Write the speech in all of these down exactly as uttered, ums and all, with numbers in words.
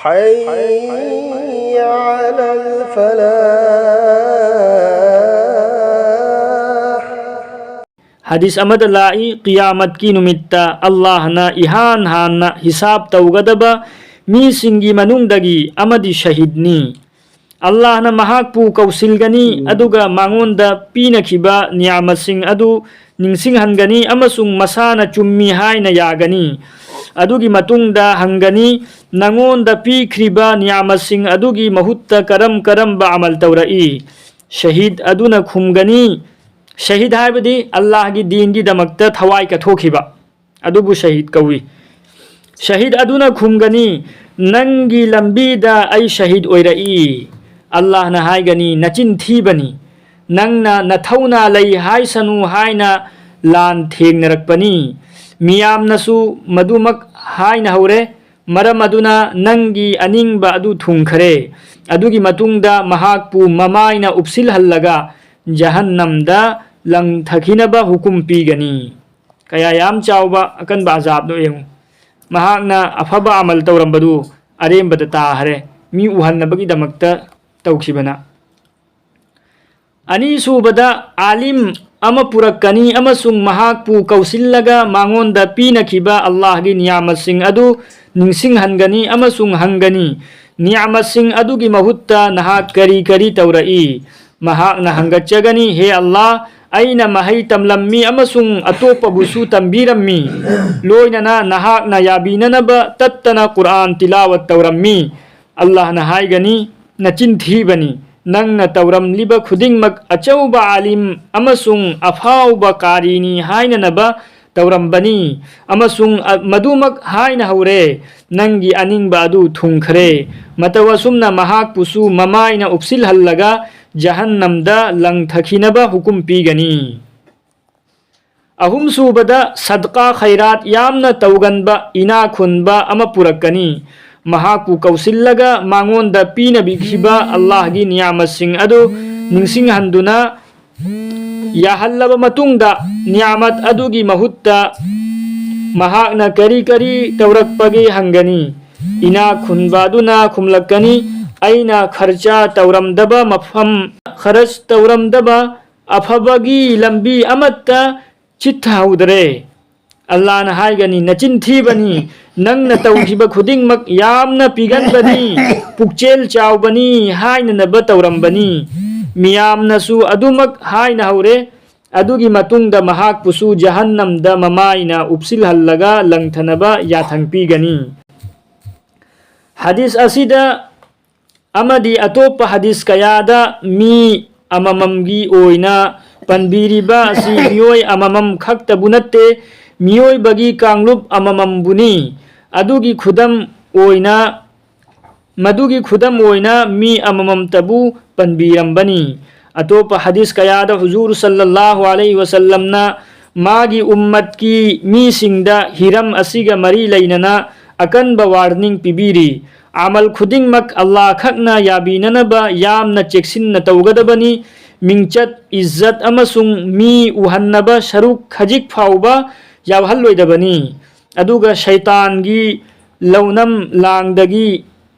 حي على الفلاح. ꯍꯗꯤꯁ ꯑꯃꯗ ꯂꯥꯛꯏ, ꯀꯤꯌꯥꯃꯠꯀꯤ ꯅꯨꯃꯤꯠꯇ ꯑꯜꯂꯥꯍꯅ ꯏꯍꯥꯟ ꯍꯥꯟꯅ ꯍꯤꯁꯥꯕ ꯇꯧꯒꯗꯕ ꯃꯤꯁꯤꯡꯒꯤ ꯃꯅꯨꯡꯗꯒꯤ ꯑꯃꯗꯤ ꯁꯍꯤꯗꯅꯤ꯫ ꯑꯜꯂꯥꯍꯅ ꯃꯍꯥꯛꯄꯨ ꯀꯧꯁꯤꯜꯒꯅꯤ, ꯑꯗꯨꯒ ꯃꯉꯣꯟꯗ ꯄꯤꯅꯈꯤꯕ ꯅꯤꯌꯥꯃꯠꯁꯤꯡ ꯑꯗꯨ ꯅꯤꯡꯁꯤꯡꯍꯟꯒꯅꯤ ꯑꯃꯁꯨꯡ ꯃꯁꯥꯅ ꯆꯨꯝꯃꯤ ꯍꯥꯏꯅ ꯌꯥꯒꯅꯤ꯫ ꯑꯗꯨꯒꯤ ꯃꯇꯨꯡꯗ ꯍꯪꯒꯅꯤ, "ꯅꯉꯣꯟꯗ ꯄꯤꯈ꯭ꯔꯤꯕ ꯅꯤꯌꯥꯃꯠꯁꯤꯡ ꯑꯗꯨꯒꯤ ꯃꯍꯨꯠꯇ ꯀꯔꯝ ꯀꯔꯝꯕ ꯑꯃꯜ ꯇꯧꯔꯛꯏ?" ꯁꯍꯤꯗ ꯑꯗꯨꯅ ꯈꯨꯝꯒꯅꯤ, ꯁꯍꯤꯗ ꯍꯥꯏꯕꯗꯤ ꯑꯜꯂꯥꯍꯒꯤ ꯗꯤꯟꯒꯤꯗꯃꯛꯇ ꯊꯋꯥꯏ ꯀꯠꯊꯣꯛꯈꯤꯕ ꯑꯗꯨꯕꯨ ꯁꯍꯤꯗ ꯀꯧꯏ꯫ ꯁꯍꯤꯗ ꯑꯗꯨꯅ ꯈꯨꯝꯒꯅꯤ, "ꯅꯪꯒꯤ ꯂꯝꯕꯤꯗ ꯑꯩ ꯁꯍꯤꯗ ꯑꯣꯏꯔꯛꯏ꯫" ꯑꯜꯂꯥꯍꯅ ꯍꯥꯏꯒꯅꯤ, "ꯅꯆꯤꯟ ꯊꯤꯕꯅꯤ꯫ ꯅꯪꯅ ꯅꯊꯧꯅꯥ ꯂꯩ ꯍꯥꯏꯁꯅꯨ ꯍꯥꯏꯅ ꯂꯥꯟ ꯊꯦꯡꯅꯔꯛꯄꯅꯤ꯫" ꯃꯤꯌꯥꯝꯅꯁꯨ ꯃꯗꯨꯃꯛ ꯍꯥꯏꯅ ꯍꯧꯔꯦ꯫ ꯃꯔꯝ ꯑꯗꯨꯅ ꯅꯪꯒꯤ ꯑꯅꯤꯡꯕ ꯑꯗꯨ ꯊꯨꯡꯈꯔꯦ꯫ ꯑꯗꯨꯒꯤ ꯃꯇꯨꯡꯗ ꯃꯍꯥꯛꯄꯨ ꯃꯃꯥꯏꯅ ꯎꯞꯁꯤꯜꯍꯜꯂꯒ ꯖꯍꯟꯅꯝꯗ ꯂꯪꯊꯈꯤꯅꯕ ꯍꯨꯀꯨꯝ ꯄꯤꯒꯅꯤ꯫ ꯀꯌꯥ ꯌꯥꯝ ꯆꯥꯎꯕ ꯑꯀꯟꯕ ꯑꯖꯥꯕꯅꯣ ꯌꯦꯡꯉꯨ꯫ ꯃꯍꯥꯛꯅ ꯑꯐꯕ ꯑꯃꯜ ꯇꯧꯔꯝꯕꯗꯨ ꯑꯔꯦꯝꯕꯗ ꯇꯥꯈꯔꯦ, ꯃꯤ ꯎꯍꯟꯅꯕꯒꯤꯗꯃꯛꯇ ꯇꯧꯈꯤꯕꯅ꯫ ꯑꯅꯤꯁꯨꯕꯗ, ꯑꯥꯂꯤꯝ ꯑꯃ ꯄꯨꯔꯛꯀꯅꯤ ꯑꯃꯁꯨꯡ ꯃꯍꯥꯛꯄꯨ ꯀꯧꯁꯤꯜꯂꯒ ꯃꯉꯣꯟꯗ ꯄꯤꯅꯈꯤꯕ ꯑꯜꯂꯥꯍꯒꯤ ꯅꯤꯌꯥꯃꯠꯁꯤꯡ ꯑꯗꯨ ꯅꯤꯡꯁꯤꯡꯍꯟꯒꯅꯤ ꯑꯃꯁꯨꯡ ꯍꯪꯒꯅꯤ, "ꯅꯤꯌꯥꯃꯠꯁꯤꯡ ꯑꯗꯨꯒꯤ ꯃꯍꯨꯠꯇ ꯅꯍꯥꯛ ꯀꯔꯤ ꯀꯔꯤ ꯇꯧꯔꯛꯏ?" ꯃꯍꯥꯛꯅ ꯍꯪꯒꯠꯆꯒꯅꯤ, "ꯍꯦ ꯑꯜꯂꯥꯍ, ꯑꯩꯅ ꯃꯍꯩ ꯇꯝꯂꯝꯃꯤ ꯑꯃꯁꯨꯡ ꯑꯇꯣꯞꯄꯕꯨꯁꯨ ꯇꯝꯕꯤꯔꯝꯃꯤ, ꯂꯣꯏꯅꯅ ꯅꯍꯥꯛꯅ ꯌꯥꯕꯤꯅꯅꯕ ꯇꯠꯇꯅ ꯀꯨꯔꯑꯥꯟ ꯇꯤꯂꯥꯋꯠ ꯇꯧꯔꯝꯃꯤ꯫" ꯑꯜꯂꯥꯍꯅ ꯍꯥꯏꯒꯅꯤ, "ꯅꯆꯤꯟ ꯊꯤꯕꯅꯤ꯫ ꯅꯪꯅ ꯇꯧꯔꯝꯂꯤꯕ ꯈꯨꯗꯤꯡꯃꯛ ꯑꯆꯧꯕ ꯑꯥꯂꯤꯝ ꯑꯃꯁꯨꯡ ꯑꯐꯥꯎꯕ ꯀꯥꯔꯤꯅꯤ ꯍꯥꯏꯅꯅꯕ ꯇꯧꯔꯝꯕꯅꯤ, ꯑꯃꯁꯨꯡ, ꯑ, ꯃꯗꯨꯃꯛ ꯍꯥꯏꯅ ꯍꯧꯔꯦ, ꯅꯪꯒꯤ ꯑꯅꯤꯡꯕ ꯑꯗꯨ ꯊꯨꯡꯈ꯭ꯔꯦ꯫" ꯃꯇꯧ ꯑꯁꯨꯝꯅ ꯃꯍꯥꯛꯄꯨꯁꯨ ꯃꯃꯥꯏꯅ ꯎꯞꯁꯤꯜꯍꯜꯂꯒ ꯖꯍꯟꯅꯝꯗ ꯂꯪꯊꯈꯤꯅꯕ ꯍꯨꯀꯨꯝ ꯄꯤꯒꯅꯤ꯫ ꯑꯍꯨꯝꯁꯨꯕꯗ, ꯁꯗꯀꯥ ꯈꯩꯔꯥꯠ ꯌꯥꯝꯅ ꯇꯧꯒꯟꯕ ꯏꯅꯥ ꯈꯨꯟꯕ ꯑꯃ ꯄꯨꯔꯛꯀꯅꯤ꯫ ꯃꯍꯥꯛꯄꯨ ꯀꯧꯁꯤꯜꯂꯒ ꯃꯉꯣꯟꯗ ꯄꯤꯅꯕꯤꯈꯤꯕ ꯑꯜꯂꯥꯍꯒꯤ ꯅꯤꯌꯥꯃꯠꯁꯤꯡ ꯑꯗꯨ ꯅꯤꯡꯁꯤꯡꯍꯟꯗꯨꯅ ꯌꯥꯍꯜꯂꯕ ꯃꯇꯨꯡꯗ, ꯅꯤꯌꯥꯃꯠ ꯑꯗꯨꯒꯤ ꯃꯍꯨꯠꯇ ꯃꯍꯥꯛꯅ ꯀꯔꯤ ꯀꯔꯤ ꯇꯧꯔꯛꯄꯒꯦ ꯍꯪꯒꯅꯤ꯫ ꯏꯅꯥꯛ ꯈꯨꯟꯕ ꯑꯗꯨꯅ ꯈꯨꯝꯂꯛꯀꯅꯤ, "ꯑꯩꯅ ꯈꯔꯆ ꯇꯧꯔꯝꯗꯕ ꯃꯐꯝ, ꯈꯔꯆ ꯇꯧꯔꯝꯗꯕ ꯑꯐꯕꯒꯤ ꯂꯝꯕꯤ ꯑꯃꯠꯇ ꯆꯤꯠꯊꯍꯧꯗ꯭ꯔꯦ"꯫ ꯑꯜꯂꯥꯅ ꯍꯥꯏꯒꯅꯤ, "ꯅꯆꯤꯟ ꯊꯤꯕꯅꯤ, ꯅꯪꯅ ꯇꯧꯈꯤꯕ ꯈꯨꯗꯤꯡꯃꯛ ꯌꯥꯝꯅ ꯄꯤꯒꯟꯕꯅꯤ, ꯄꯨꯛꯆꯦꯜ ꯆꯥꯎꯕꯅꯤ ꯍꯥꯏꯅꯅꯕ ꯇꯧꯔꯝꯕꯅꯤ"꯫ ꯃꯤꯌꯥꯝꯅꯁꯨ ꯑꯗꯨꯃꯛ ꯍꯥꯏꯅ ꯍꯧꯔꯦ꯫ ꯑꯗꯨꯒꯤ ꯃꯇꯨꯡꯗ ꯃꯍꯥꯛꯄꯨꯁꯨ ꯖꯍꯟꯅꯝꯗ ꯃꯃꯥꯏꯅ ꯎꯞꯁꯤꯜꯍꯜꯂꯒ ꯂꯪꯊꯅꯕ ꯌꯥꯊꯪ ꯄꯤꯒꯅꯤ꯫ ꯍꯗꯤꯁ ꯑꯁꯤꯗ ꯑꯃꯗꯤ ꯑꯇꯣꯞꯄ ꯍꯗꯤꯁ ꯀꯌꯥꯗ ꯃꯤ ꯑꯃꯃꯝꯒꯤ ꯑꯣꯏꯅ ꯄꯟꯕꯤꯔꯤꯕ ꯑꯁꯤ ꯃꯤꯑꯣꯏ ꯑꯃꯃꯝ ꯈꯛꯇꯕꯨ ꯅꯠꯇꯦ, ꯃꯤꯑꯣꯏꯕꯒꯤ ꯀꯥꯡꯂꯨꯞ ꯑꯃꯃꯝꯕꯨꯅꯤ꯫ ꯑꯗꯨꯒꯤ ꯈꯨꯗꯝ ꯑꯣꯏꯅ, ꯃꯗꯨꯒꯤ ꯈꯨꯗꯝ ꯑꯣꯏꯅ ꯃꯤ ꯑꯃꯃꯝꯇꯕꯨ ꯄꯟꯕꯤꯔꯝꯕꯅꯤ꯫ ꯑꯇꯣꯞꯄ ꯍꯗꯤꯁ ꯀꯌꯥꯗ ꯍꯨꯖꯨꯔ ꯁꯜꯂꯜꯂꯥꯍꯨ ꯑꯂꯩꯍꯤ ꯋꯁꯜꯂꯝꯅ ꯃꯥꯒꯤ ꯎꯝꯃꯠꯀꯤ ꯃꯤꯁꯤꯡꯗ ꯍꯤꯔꯝ ꯑꯁꯤꯒ ꯃꯔꯤ ꯂꯩꯅꯅ ꯑꯀꯟꯕ ꯋꯥꯔꯅꯤꯡ ꯄꯤꯕꯤꯔꯤ꯫ ꯑꯃꯜ ꯈꯨꯗꯤꯡꯃꯛ ꯑꯜꯂꯥꯍ ꯈꯛꯅ ꯌꯥꯕꯤꯅꯅꯕ ꯌꯥꯝꯅ ꯆꯦꯛꯁꯤꯟꯅ ꯇꯧꯒꯗꯕꯅꯤ꯫ ꯃꯤꯡꯆꯠ, ꯏꯖꯠ ꯑꯃꯁꯨꯡ ꯃꯤ ꯎꯍꯟꯅꯕ ꯁꯔꯨꯛ ꯈꯖꯤꯛ ꯐꯥꯎꯕ ꯌꯥꯎꯍꯜꯂꯣꯏꯗꯕꯅꯤ꯫ ꯑꯗꯨꯒ ꯁꯩꯇꯥꯟꯒꯤ ꯂꯧꯅꯝ ꯂꯥꯡꯗꯒꯤ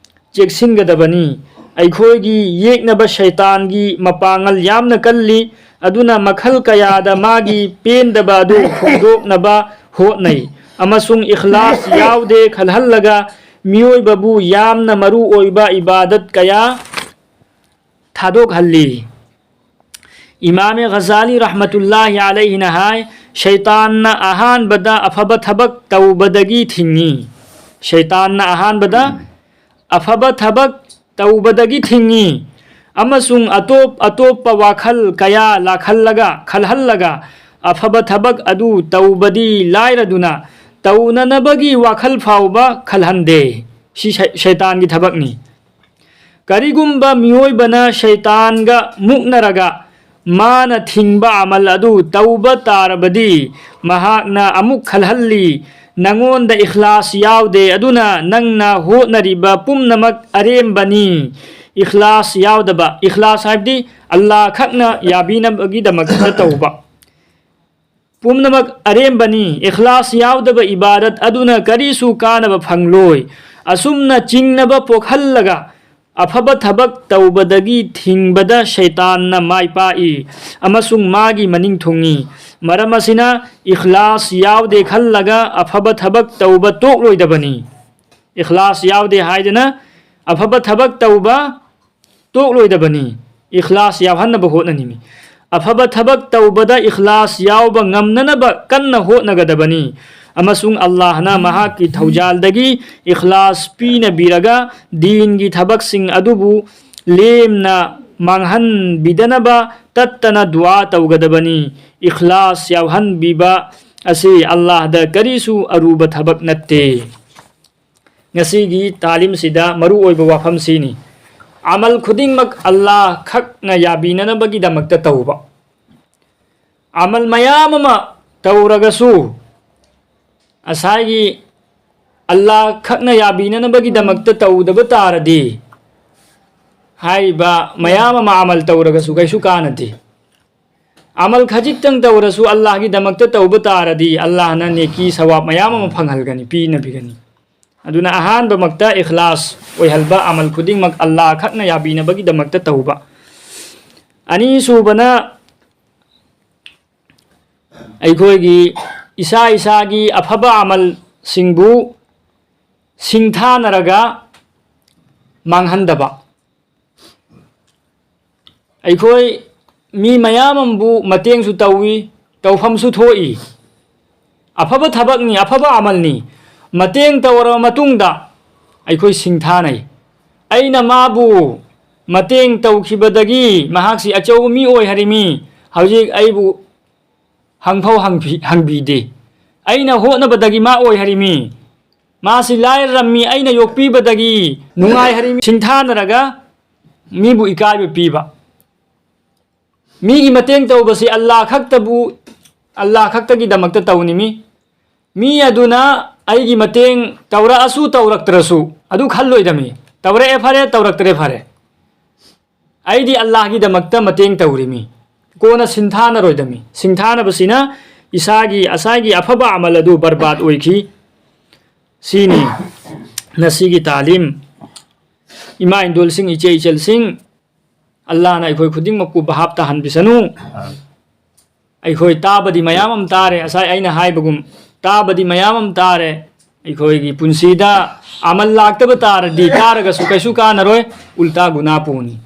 ꯆꯦꯛꯁꯤꯟꯒꯗꯕꯅꯤ꯫ ꯑꯩꯈꯣꯏꯒꯤ ꯌꯦꯛꯅꯕ ꯁꯩꯇꯥꯟꯒꯤ ꯃꯄꯥꯡꯒꯜ ꯌꯥꯝꯅ ꯀꯜꯂꯤ, ꯑꯗꯨꯅ ꯃꯈꯜ ꯀꯌꯥꯗ ꯃꯥꯒꯤ ꯄꯦꯟꯗꯕ ꯑꯗꯨ ꯐꯣꯡꯗꯣꯛꯅꯕ ꯍꯣꯠꯅꯩ, ꯑꯃꯁꯨꯡ ꯏꯈ꯭ꯂꯥꯁ ꯌꯥꯎꯗꯦ ꯈꯜꯍꯜꯂꯒ ꯃꯤꯑꯣꯏꯕꯕꯨ ꯌꯥꯝꯅ ꯃꯔꯨ ꯑꯣꯏꯕ ꯏꯕꯥꯗꯠ ꯀꯌꯥ ꯊꯥꯗꯣꯛꯍꯜꯂꯤ꯫ ꯏꯃꯥꯝ ꯒꯖꯥꯂꯤ ꯔꯍꯃꯇꯨꯜꯂꯥꯍꯤ ꯑꯂꯩꯍꯤꯅ ꯍꯥꯏ, "ꯁꯩꯇꯥꯟꯅ ꯑꯍꯥꯟꯕꯗ ꯑꯐꯕ ꯊꯕꯛ ꯇꯧꯕꯗꯒꯤ ꯊꯤꯡꯏ"꯫ ꯁꯩꯇꯥꯟꯅ ꯑꯍꯥꯟꯕꯗ ꯑꯐꯕ ꯊꯕꯛ ꯇꯧꯕꯗꯒꯤ ꯊꯤꯡꯏ ꯑꯃꯁꯨꯡ ꯑꯇꯣꯞ ꯑꯇꯣꯞꯄ ꯋꯥꯈꯜ ꯀꯌꯥ ꯂꯥꯛꯍꯜꯂꯒ, ꯈꯜꯍꯜꯂꯒ ꯑꯐꯕ ꯊꯕꯛ ꯑꯗꯨ ꯇꯧꯕꯗꯤ ꯂꯥꯏꯔꯗꯨꯅ ꯇꯧꯅꯅꯕꯒꯤ ꯋꯥꯈꯜ ꯐꯥꯎꯕ ꯈꯜꯍꯟꯗꯦ꯫ ꯁꯤ ꯁꯩ-, ꯁꯩꯇꯥꯟꯒꯤ ꯊꯕꯛꯅꯤ꯫ ꯀꯔꯤꯒꯨꯝꯕ ꯃꯤꯑꯣꯏꯕꯅ ꯁꯩꯇꯥꯟꯒ ꯃꯨꯛꯅꯔꯒ ꯃꯥꯅ ꯊꯤꯡꯕ ꯑꯃꯜ ꯑꯗꯨ ꯇꯧꯕ ꯇꯥꯔꯕꯗꯤ, ꯃꯍꯥꯛꯅ ꯑꯃꯨꯛ ꯈꯜꯍꯜꯂꯤ, "ꯅꯉꯣꯟꯗ ꯏꯈ꯭ꯂꯥꯁ ꯌꯥꯎꯗꯦ, ꯑꯗꯨꯅ ꯅꯪꯅ ꯍꯣꯠꯅꯔꯤꯕ ꯄꯨꯝꯅꯃꯛ ꯑꯔꯦꯝꯕꯅꯤ"꯫ ꯏꯈ꯭ꯂꯥꯁ ꯌꯥꯎꯗꯕ, ꯏꯈ꯭ꯂꯥꯁ ꯍꯥꯏꯕꯗꯤ ꯑꯜꯂꯥꯍ ꯈꯛꯅ ꯌꯥꯕꯤꯅꯕꯒꯤꯗꯃꯛꯇ ꯇꯧꯕ꯫ ꯄꯨꯝꯅꯃꯛ ꯑꯔꯦꯝꯕꯅꯤ꯫ ꯏꯈ꯭ꯂꯥꯁ ꯌꯥꯎꯗꯕ ꯏꯕꯥꯗꯠ ꯑꯗꯨꯅ ꯀꯔꯤꯁꯨ ꯀꯥꯟꯅꯕ ꯐꯪꯂꯣꯏ꯫ ꯑꯁꯨꯝꯅ ꯆꯤꯡꯅꯕ ꯄꯣꯛꯍꯜꯂꯒ ꯑꯐꯕ ꯊꯕꯛ ꯇꯧꯕꯗꯒꯤ ꯊꯤꯡꯕꯗ ꯁꯩꯇꯥꯟꯅ ꯃꯥꯏ ꯄꯥꯛꯏ ꯑꯃꯁꯨꯡ ꯃꯥꯒꯤ ꯃꯅꯤꯡ ꯊꯨꯡꯏ꯫ ꯃꯔꯝ ꯑꯁꯤꯅ ꯏꯈ꯭ꯂꯥꯁ ꯌꯥꯎꯗꯦ ꯈꯜꯂꯒ ꯑꯐꯕ ꯊꯕꯛ ꯇꯧꯕ ꯇꯣꯛꯂꯣꯏꯗꯕꯅꯤ꯫ ꯏꯈ꯭ꯂꯥꯁ ꯌꯥꯎꯗꯦ ꯍꯥꯏꯗꯨꯅ ꯑꯐꯕ ꯊꯕꯛ ꯇꯧꯕ ꯇꯣꯛꯂꯣꯏꯗꯕꯅꯤ, ꯏꯈ꯭ꯂꯥꯁ ꯌꯥꯎꯍꯟꯅꯕ ꯍꯣꯠꯅꯅꯤꯡꯏ꯫ ꯑꯐꯕ ꯊꯕꯛ ꯇꯧꯕꯗ ꯏꯈ꯭ꯂꯥꯁ ꯌꯥꯎꯕ ꯉꯝꯅꯅꯕ ꯀꯟꯅ ꯍꯣꯠꯅꯒꯗꯕꯅꯤ, ꯑꯃꯁꯨꯡ ꯑꯜꯂꯥꯍꯅ ꯃꯍꯥꯛꯀꯤ ꯊꯧꯖꯥꯜꯗꯒꯤ ꯏꯈ꯭ꯂꯥꯁ ꯄꯤꯅꯕꯤꯔꯒ ꯗꯤꯟꯒꯤ ꯊꯕꯛꯁꯤꯡ ꯑꯗꯨꯕꯨ ꯂꯦꯝꯅ ꯃꯥꯡꯍꯟꯕꯤꯗꯅꯕ ꯇꯠꯇꯅ ꯗꯨꯋꯥ ꯇꯧꯒꯗꯕꯅꯤ꯫ ꯏꯈ꯭ꯂꯥꯁ ꯌꯥꯎꯍꯟꯕꯤꯕ ꯑꯁꯤ ꯑꯜꯂꯥꯍꯗ ꯀꯔꯤꯁꯨ ꯑꯔꯨꯕ ꯊꯕꯛ ꯅꯠꯇꯦ꯫ ꯉꯁꯤꯒꯤ ꯇꯥꯂꯤꯝꯁꯤꯗ ꯃꯔꯨ ꯑꯣꯏꯕ ꯋꯥꯐꯝꯁꯤꯅꯤ꯫ ꯑꯃꯜ ꯈꯨꯗꯤꯡꯃꯛ ꯑꯜꯂꯥꯍ ꯈꯛꯅ ꯌꯥꯕꯤꯅꯅꯕꯒꯤꯗꯃꯛꯇ ꯇꯧꯕ꯫ ꯑꯃꯜ ꯃꯌꯥꯝ ꯑꯃ ꯇꯧꯔꯒꯁꯨ ꯉꯁꯥꯏꯒꯤ ꯑꯜꯂꯥꯍ ꯈꯛꯅ ꯌꯥꯕꯤꯅꯅꯕꯒꯤꯗꯃꯛꯇ ꯇꯧꯗꯕ ꯇꯥꯔꯗꯤ, ꯍꯥꯏꯔꯤꯕ ꯃꯌꯥꯝ ꯑꯃ ꯑꯃꯜ ꯇꯧꯔꯒꯁꯨ ꯀꯩꯁꯨ ꯀꯥꯟꯅꯗꯦ꯫ ꯑꯃꯜ ꯈꯖꯤꯛꯇꯪ ꯇꯧꯔꯁꯨ ꯑꯜꯂꯥꯍꯒꯤꯗꯃꯛꯇ ꯇꯧꯕ ꯇꯥꯔꯗꯤ, ꯑꯜꯂꯥꯍꯅ ꯅꯦꯀꯤ ꯁꯋꯥꯕ ꯃꯌꯥꯝ ꯑꯃ ꯐꯪꯍꯜꯒꯅꯤ, ꯄꯤꯅꯕꯤꯒꯅꯤ꯫ ꯑꯗꯨꯅ ꯑꯍꯥꯟꯕꯃꯛꯇ ꯏꯈ꯭ꯂꯥꯁ ꯑꯣꯏꯍꯟꯕ, ꯑꯃꯜ ꯈꯨꯗꯤꯡꯃꯛ ꯑꯜꯂꯥꯍ ꯈꯛꯅ ꯌꯥꯕꯤꯅꯕꯒꯤꯗꯃꯛꯇ ꯇꯧꯕ꯫ ꯑꯅꯤꯁꯨꯕꯅ ꯑꯩꯈꯣꯏꯒꯤ ꯏꯁꯥ ꯏꯁꯥꯒꯤ ꯑꯐꯕ ꯑꯃꯜꯁꯤꯡꯕꯨ ꯁꯤꯡꯊꯥꯅꯔꯒ ꯃꯥꯡꯍꯟꯗꯕ꯫ ꯑꯩꯈꯣꯏ ꯃꯤ ꯃꯌꯥꯝ ꯑꯃꯕꯨ ꯃꯇꯦꯡꯁꯨ ꯇꯧꯏ, ꯇꯧꯐꯝꯁꯨ ꯊꯣꯛꯏ꯫ ꯑꯐꯕ ꯊꯕꯛꯅꯤ, ꯑꯐꯕ ꯑꯃꯜꯅꯤ꯫ ꯃꯇꯦꯡ ꯇꯧꯔꯕ ꯃꯇꯨꯡꯗ ꯑꯩꯈꯣꯏ ꯁꯤꯡꯊꯥꯅꯩ꯫ ꯑꯩꯅ ꯃꯥꯕꯨ ꯃꯇꯦꯡ ꯇꯧꯈꯤꯕꯗꯒꯤ ꯃꯍꯥꯛꯁꯤ ꯑꯆꯧꯕ ꯃꯤ ꯑꯣꯏ ꯍꯥꯏꯔꯤꯃꯤ꯫ ꯍꯧꯖꯤꯛ ꯑꯩꯕꯨ ꯍꯪꯐꯧ ꯍꯪꯕꯤ-, ꯍꯪꯕꯤꯗꯦ꯫ ꯑꯩꯅ ꯍꯣꯠꯅꯕꯗꯒꯤ ꯃꯥ ꯑꯣꯏ ꯍꯥꯏꯔꯤꯃꯤ꯫ ꯃꯥꯁꯤ ꯂꯥꯏꯔꯔꯝꯃꯤ, ꯑꯩꯅ ꯌꯣꯛꯄꯤꯕꯗꯒꯤ ꯅꯨꯡꯉꯥꯏ ꯍꯥꯏꯔꯤꯃꯤ꯫ ꯁꯤꯡꯊꯥꯅꯔꯒ ꯃꯤꯕꯨ ꯏꯀꯥꯏꯕ ꯄꯤꯕ꯫ ꯃꯤꯒꯤ ꯃꯇꯦꯡ ꯇꯧꯕꯁꯤ ꯑꯜꯂꯥꯍ ꯈꯛꯇꯕꯨ, ꯑꯜꯂꯥꯍ ꯈꯛꯇꯒꯤꯗꯃꯛꯇ ꯇꯧꯅꯤꯡꯃꯤ꯫ ꯃꯤ ꯑꯗꯨꯅ ꯑꯩꯒꯤ ꯃꯇꯦꯡ ꯇꯧꯔꯛꯑꯁꯨ ꯇꯧꯔꯛꯇ꯭ꯔꯁꯨ ꯑꯗꯨ ꯈꯜꯂꯣꯏꯗꯃꯤ꯫ ꯇꯧꯔꯛꯑꯦ ꯐꯔꯦ, ꯇꯧꯔꯛꯇ꯭ꯔꯦ ꯐꯔꯦ꯫ ꯑꯩꯗꯤ ꯑꯜꯂꯥꯍꯒꯤꯗꯃꯛꯇ ꯃꯇꯦꯡ ꯇꯧꯔꯤꯃꯤ꯫ ꯀꯣꯟꯅ ꯁꯤꯡꯊꯥꯅꯔꯣꯏꯗꯃꯤ꯫ ꯁꯤꯡꯊꯥꯅꯕꯁꯤꯅ ꯏꯁꯥꯒꯤ, ꯑꯁꯥꯒꯤ ꯑꯐꯕ ꯑꯃꯜ ꯑꯗꯨ ꯕꯔꯕꯥꯗ ꯑꯣꯏꯈꯤ꯫ ꯁꯤꯅꯤ꯫ ꯉꯁꯤꯒꯤ ꯇꯥꯂꯤꯝ, ꯏꯃꯥ ꯏꯟꯗꯣꯜꯁꯤꯡ, ꯏꯆꯦ ꯏꯆꯜꯁꯤꯡ, ꯑꯜꯂꯥꯍꯅ ꯑꯩꯈꯣꯏ ꯈꯨꯗꯤꯡꯃꯛꯄꯨ ꯚꯥꯞ ꯇꯥꯍꯟꯕꯤꯁꯅꯨ꯫ ꯑꯩꯈꯣꯏ ꯇꯥꯕꯗꯤ ꯃꯌꯥꯝ ꯑꯃ ꯇꯥꯔꯦ, ꯉꯁꯥꯏ ꯑꯩꯅ ꯍꯥꯏꯕꯒꯨꯝ, ꯇꯥꯕꯗꯤ ꯃꯌꯥꯝ ꯑꯃ ꯇꯥꯔꯦ꯫ ꯑꯩꯈꯣꯏꯒꯤ ꯄꯨꯟꯁꯤꯗ ꯑꯃꯜ ꯂꯥꯛꯇꯕ ꯇꯥꯔꯗꯤ ꯇꯥꯔꯒꯁꯨ ꯀꯩꯁꯨ ꯀꯥꯟꯅꯔꯣꯏ, ꯎꯜꯇꯥ ꯒꯨꯅꯥ ꯄꯨꯅꯤ꯫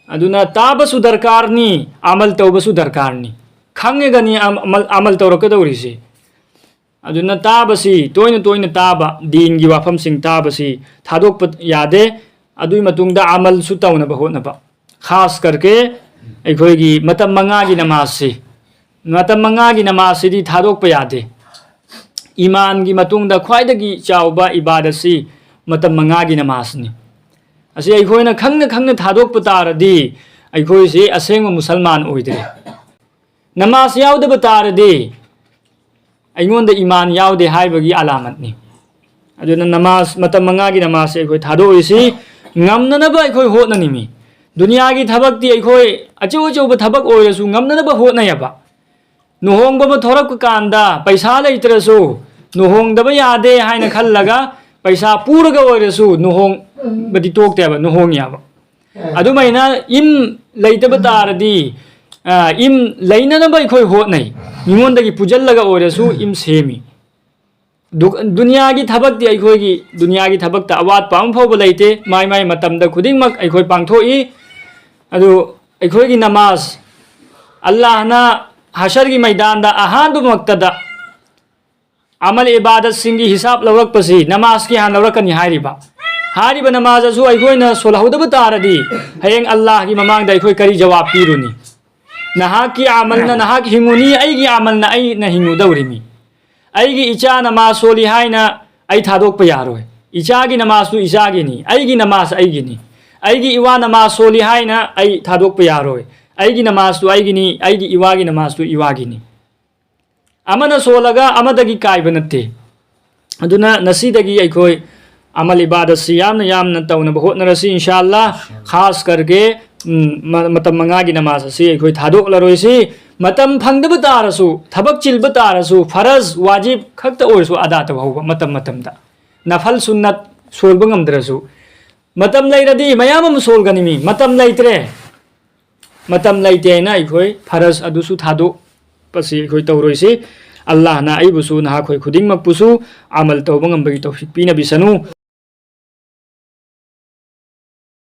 ꯑꯗꯨꯅ ꯇꯥꯕꯁꯨ ꯗꯔꯀꯥꯔꯅꯤ, ꯑꯃꯜ ꯇꯧꯕꯁꯨ ꯗꯔꯀꯥꯔꯅꯤ꯫ ꯈꯪꯉꯒꯅꯤ ꯑꯃ-, ꯑꯃꯜ, ꯑꯃꯜ ꯇꯧꯔꯛꯀꯗꯧꯔꯤꯁꯤ꯫ ꯑꯗꯨꯅ ꯇꯥꯕꯁꯤ, ꯇꯣꯏꯅ ꯇꯣꯏꯅ ꯇꯥꯕ, ꯗꯤꯟꯒꯤ ꯋꯥꯐꯝꯁꯤꯡ ꯇꯥꯕꯁꯤ ꯊꯥꯗꯣꯛꯄ ꯌꯥꯗꯦ꯫ ꯑꯗꯨꯒꯤ ꯃꯇꯨꯡꯗ ꯑꯃꯜꯁꯨ ꯇꯧꯅꯕ ꯍꯣꯠꯅꯕ꯫ ꯈꯥꯁ ꯀꯔꯀꯦ ꯑꯩꯈꯣꯏꯒꯤ ꯃꯇꯝ ꯃꯉꯥꯒꯤ ꯅꯃꯥꯖꯁꯤ, ꯃꯇꯝ ꯃꯉꯥꯒꯤ ꯅꯃꯥꯖꯁꯤꯗꯤ ꯊꯥꯗꯣꯛꯄ ꯌꯥꯗꯦ꯫ ꯏꯃꯥꯟꯒꯤ ꯃꯇꯨꯡꯗ ꯈ꯭ꯋꯥꯏꯗꯒꯤ ꯆꯥꯎꯕ ꯏꯕꯥꯗꯠꯁꯤ ꯃꯇꯝ ꯃꯉꯥꯒꯤ ꯅꯃꯥꯖꯅꯤ꯫ ꯑꯁꯤ ꯑꯩꯈꯣꯏꯅ ꯈꯪꯅ ꯈꯪꯅ ꯊꯥꯗꯣꯛꯄ ꯇꯥꯔꯗꯤ ꯑꯩꯈꯣꯏꯁꯤ ꯑꯁꯦꯡꯕ ꯃꯨꯁꯜꯃꯥꯟ ꯑꯣꯏꯗ꯭ꯔꯦ꯫ ꯅꯃꯥꯖ ꯌꯥꯎꯗꯕ ꯇꯥꯔꯗꯤ ꯑꯩꯉꯣꯟꯗ ꯏꯃꯥꯟ ꯌꯥꯎꯗꯦ ꯍꯥꯏꯕꯒꯤ ꯑꯂꯥꯃꯠꯅꯤ꯫ ꯑꯗꯨꯅ ꯅꯃꯥꯖ, ꯃꯇꯝ ꯃꯉꯥꯒꯤ ꯅꯃꯥꯖꯁꯦ ꯑꯩꯈꯣꯏ ꯊꯥꯗꯣꯛꯏꯁꯤ ꯉꯝꯅꯅꯕ ꯑꯩꯈꯣꯏ ꯍꯣꯠꯅꯅꯤꯡꯃꯤ꯫ ꯗꯨꯅꯤꯌꯥꯒꯤ ꯊꯕꯛꯇꯤ ꯑꯩꯈꯣꯏ ꯑꯆꯧ ꯑꯆꯧꯕ ꯊꯕꯛ ꯑꯣꯏꯔꯁꯨ ꯉꯝꯅꯅꯕ ꯍꯣꯠꯅꯩꯌꯦꯕ꯫ ꯂꯨꯍꯣꯡꯕ ꯑꯃ ꯊꯣꯔꯛꯄ ꯀꯥꯟꯗ ꯄꯩꯁꯥ ꯂꯩꯇ꯭ꯔꯁꯨ ꯂꯨꯍꯣꯡꯗꯕ ꯌꯥꯗꯦ ꯍꯥꯏꯅ ꯈꯜꯂꯒ ꯄꯩꯁꯥ ꯄꯨꯔꯒ ꯑꯣꯏꯔꯁꯨ ꯂꯨꯍꯣꯡꯕꯗꯤ ꯇꯣꯛꯇꯦꯕ, ꯂꯨꯍꯣꯡꯉꯦꯕ꯫ ꯑꯗꯨꯃꯥꯏꯅ ꯏꯝ ꯂꯩꯇꯕ ꯇꯥꯔꯗꯤ, ꯑ, ꯏꯝ ꯂꯩꯅꯅꯕ ꯑꯩꯈꯣꯏ ꯍꯣꯠꯅꯩ꯫ ꯃꯤꯉꯣꯟꯗꯒꯤ ꯄꯨꯖꯜꯂꯒ ꯑꯣꯏꯔꯁꯨ ꯏꯝ ꯁꯦꯝꯃꯤ꯫ ꯗꯨ-, ꯗꯨꯅꯤꯌꯥꯒꯤ ꯊꯕꯛꯇꯤ ꯑꯩꯈꯣꯏꯒꯤ ꯗꯨꯅꯤꯌꯥꯒꯤ ꯊꯕꯛꯇ ꯑꯋꯥꯠꯄ ꯑꯃ ꯐꯥꯎꯕ ꯂꯩꯇꯦ꯫ ꯃꯥꯏ ꯃꯥꯏ ꯃꯇꯝꯗ ꯈꯨꯗꯤꯡꯃꯛ ꯑꯩꯈꯣꯏ ꯄꯥꯡꯊꯣꯛꯏ꯫ ꯑꯗꯨ ꯑꯩꯈꯣꯏꯒꯤ ꯅꯃꯥꯖ, ꯑꯜꯂꯥꯍꯅ ꯍꯁꯔꯒꯤ ꯃꯩꯗꯥꯟꯗ ꯑꯍꯥꯟꯕꯃꯛꯇꯗ ꯑꯃꯜ ꯏꯕꯥꯗꯠꯁꯤꯡꯒꯤ ꯍꯤꯁꯥꯕ ꯂꯧꯔꯛꯄꯁꯤ ꯅꯃꯥꯖꯀꯤ ꯍꯥꯟꯅ ꯂꯧꯔꯛꯀꯅꯤ ꯍꯥꯏꯔꯤꯕ꯫ ꯍꯥꯏꯔꯤꯕ ꯅꯃꯥꯖ ꯑꯁꯨ ꯑꯩꯈꯣꯏꯅ ꯁꯣꯜꯍꯧꯗꯕ ꯇꯥꯔꯗꯤ ꯍꯌꯦꯡ ꯑꯜꯂꯥꯍꯒꯤ ꯃꯃꯥꯡꯗ ꯑꯩꯈꯣꯏ ꯀꯔꯤ ꯖꯋꯥꯕ ꯄꯤꯔꯨꯅꯤ? ꯅꯍꯥꯛꯀꯤ ꯑꯃꯜꯅ ꯅꯍꯥꯛ ꯍꯤꯡꯉꯨꯅꯤ, ꯑꯩꯒꯤ ꯑꯃꯜꯅ ꯑꯩꯅ ꯍꯤꯡꯉꯨꯗꯧꯔꯤꯃꯤ꯫ ꯑꯩꯒꯤ ꯏꯆꯥ ꯅꯃꯥꯖ ꯁꯣꯜꯂꯤ ꯍꯥꯏꯅ ꯑꯩ ꯊꯥꯗꯣꯛꯄ ꯌꯥꯔꯣꯏ꯫ ꯏꯆꯥꯒꯤ ꯅꯃꯥꯖꯇꯨ ꯏꯆꯥꯒꯤꯅꯤ, ꯑꯩꯒꯤ ꯅꯃꯥꯖ ꯑꯩꯒꯤꯅꯤ꯫ ꯑꯩꯒꯤ ꯏꯋꯥ ꯅꯃꯥꯖ ꯁꯣꯜꯂꯤ ꯍꯥꯏꯅ ꯑꯩ ꯊꯥꯗꯣꯛꯄ ꯌꯥꯔꯣꯏ꯫ ꯑꯩꯒꯤ ꯅꯃꯥꯖꯇꯨ ꯑꯩꯒꯤꯅꯤ, ꯑꯩꯒꯤ ꯏꯋꯥꯒꯤ ꯅꯃꯥꯖꯇꯨ ꯏꯋꯥꯒꯤꯅꯤ꯫ ꯑꯃꯅ ꯁꯣꯜꯂꯒ ꯑꯃꯗꯒꯤ ꯀꯥꯏꯕ ꯅꯠꯇꯦ꯫ ꯑꯗꯨꯅ ꯉꯁꯤꯗꯒꯤ ꯑꯩꯈꯣꯏ ꯑꯃꯜ ꯏꯕꯥꯗꯠꯁꯤ ꯌꯥꯝꯅ ꯌꯥꯝꯅ ꯇꯧꯅꯕ ꯍꯣꯠꯅꯔꯁꯤ, ꯏꯟꯁꯥ ꯑꯜꯂꯥ꯫ ꯈꯥꯁ ꯀꯔꯀꯦ, ꯎꯝ, ꯃ-, ꯃꯇꯝ ꯃꯉꯥꯒꯤ ꯅꯃꯥꯖ ꯑꯁꯤ ꯑꯩꯈꯣꯏ ꯊꯥꯗꯣꯛꯂꯔꯣꯏꯁꯤ꯫ ꯃꯇꯝ ꯐꯪꯗꯕ ꯇꯥꯔꯁꯨ, ꯊꯕꯛ ꯆꯤꯜꯕ ꯇꯥꯔꯁꯨ, ꯐꯔꯖ, ꯋꯥꯖꯤꯕ ꯈꯛꯇ ꯑꯣꯏꯔꯁꯨ ꯑꯗꯥ ꯇꯧꯍꯧꯕ ꯃꯇꯝ ꯃꯇꯝꯗ꯫ ꯅꯐꯜ ꯁꯨꯟꯅꯠ ꯁꯣꯜꯕ ꯉꯝꯗ꯭ꯔꯁꯨ꯫ ꯃꯇꯝ ꯂꯩꯔꯗꯤ ꯃꯌꯥꯝ ꯑꯃ ꯁꯣꯜꯒꯅꯤ ꯃꯤ꯫ ꯃꯇꯝ ꯂꯩꯇ꯭ꯔꯦ꯫ ꯃꯇꯝ ꯂꯩꯇꯦ ꯍꯥꯏꯅ ꯑꯩꯈꯣꯏ ꯐꯔꯖ ꯑꯗꯨꯁꯨ ꯊꯥꯗꯣꯛꯄꯁꯤ ꯑꯩꯈꯣꯏ ꯇꯧꯔꯣꯏꯁꯤ꯫ ꯑꯜꯂꯥꯍꯅ ꯑꯩꯕꯨꯁꯨ ꯅꯍꯥꯛꯈꯣꯏ ꯈꯨꯗꯤꯡꯃꯛꯄꯨꯁꯨ ꯑꯃꯜ ꯇꯧꯕ ꯉꯝꯕꯒꯤ ꯇꯧꯐꯤꯛ ꯄꯤꯅꯕꯤꯁꯅꯨ꯫